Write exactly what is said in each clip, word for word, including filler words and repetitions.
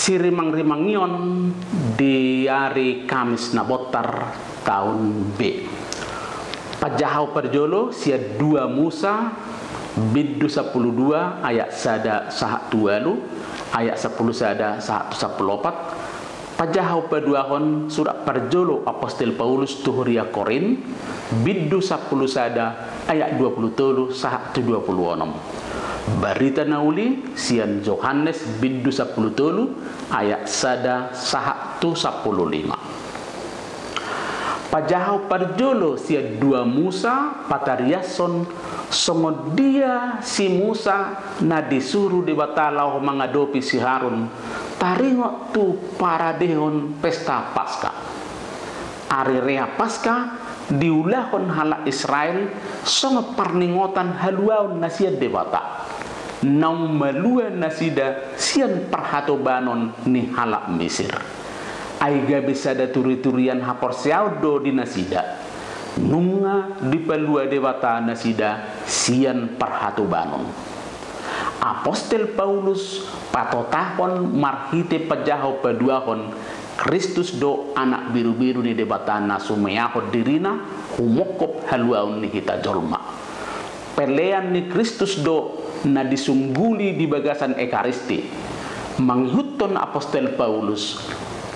Sirimangrimangion di ari Kamis na bontar taon B. Panjahahon parjolo sian dua Musa, bindu sampulu dua, ayat sada sahat tu ualu, ayat sampulu sada sahat tu sampulu opat. Panjahahon paduahon surat parjolo apostel Paulus tu huria Korint, bindu sampulu sada, ayat dua pulu tolu sahat tu dua pulu onom. Barita na uli sian Johannes, bindu sampulu tolu, ayat sada sahat tu sampulu lima. Panjahahon parjolo sian dua Musa, patariashon songon dia si Musa na disuru Debata laho mangadopi si Harun, taringot tu paradehon pesta Paska. Ari rehon Paska diulahon halak Israel songon parningotan haluaon na sian Debata. Naung malua nasida sian parhatobanon ni halak Misir. Ai gabe sada turiturian haporseaon do di nasida. Nunga dipalua Debata nasida sian parhatobanon. Apostel Paulus patotahon marhite panjahahon paduahon, Kristus do Anak Birubiru ni Debata na sumeahon dirina humongkop haluaon ni hita jolma. Pelean ni Kristus do na disungguli di bagasan Ekaristi. Mangihuthon apostel Paulus,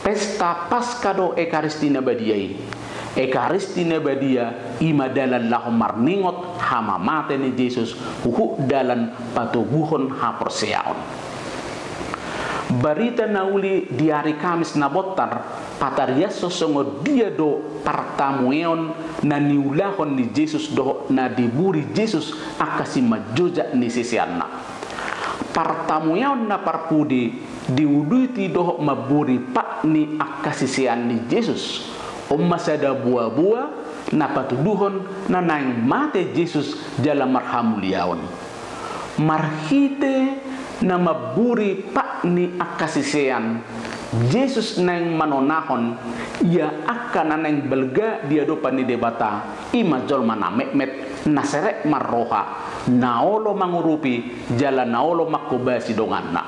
pesta Paska do Ekaristi na badia i. Ekaristi na badia i ma dalan laho marningot hamamate ni Jesus huhut dalan patoguhon haporseaon. Barita na uli di ari Kamis na bontar patariashon songon dia do partamueon na niulahon ni Jesus dohot na diburi Jesus angka simanjojak ni siseanna. Partamueon na parpudi diuduti dohot mamburi pat ni angka sisean ni Jesus. On ma sada boaboa na patuduhon na naeng mate Jesus jala marhamuliaon. Marhite na mamburi pat ni angka sisean, Jesus naeng manonahon ia angka na naeng balga di adopan ni Debata, i ma jolma na metmet, na serep marroha, na olo mangurupi jala na olo manghobasi donganna.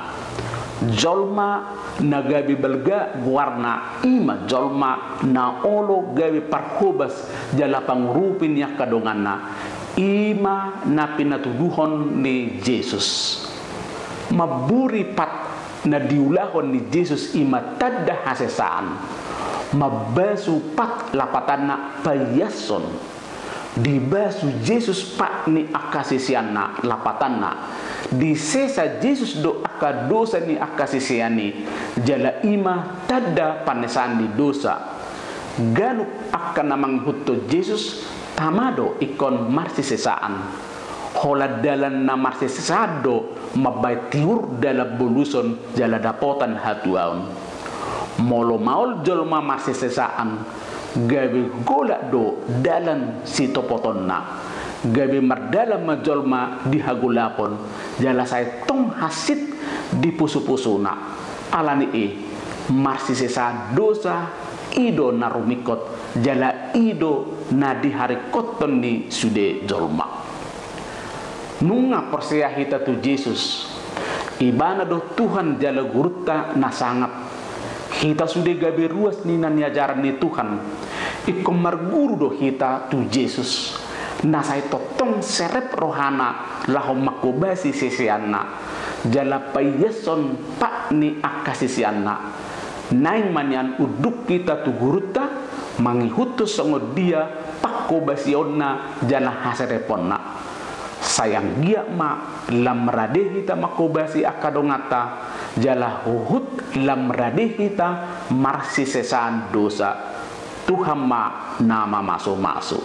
Jolma na gabe balga goarna i ma jolma na olo gabe parhobas jala pangurupi ni angka donganna, i ma na pinatuduhon ni Jesus. Mamburi pat na diulahon ni Jesus i ma tanda hasesaan. Mambasu pat lapatanna paiashon. Dibasu Jesus pat ni angka siseanna, lapatanna. Disesa Jesus do angka dosa ni angka sisean i, jala i ma tanda panesaan ni dosa. Ganup angka na mangihuthon Jesus tama do ingkon marsisesaan. Holan dalan na marsisesaan do mambahen tiur dalan boluson jala dapotan hatuaon. Molo maol jolma marsisesaan, gabe golap do dalan sitopotonna. Gabe mardalan ma jolma di hagolapon, jala sai tong hansit di pusupusuna. Alani i, marsisesaan dosa, i do na rumingkot, jala i do na diharingkothon ni sude jolma. Nunga porsea hita tu Jesus. Ibana do Tuhan jala gurunta na sangap. Hita sude gabe ruas ni na niajaran ni Tuhan. Ingkon marguru do hita tu Jesus, na sai tongtong serep rohana laho manghobasi siseanna, jala paiashon pat ni angka siseanna. Naeng ma nian unduk hita tu gurunta, mangihuthon songon dia panghobasionna jala hasereponna. Sai anggiat ma lam rade hita manghobasi angka donganta, jala huhut lam rade hita marsisesaan dosa. Tuhan ma na mamasumasu.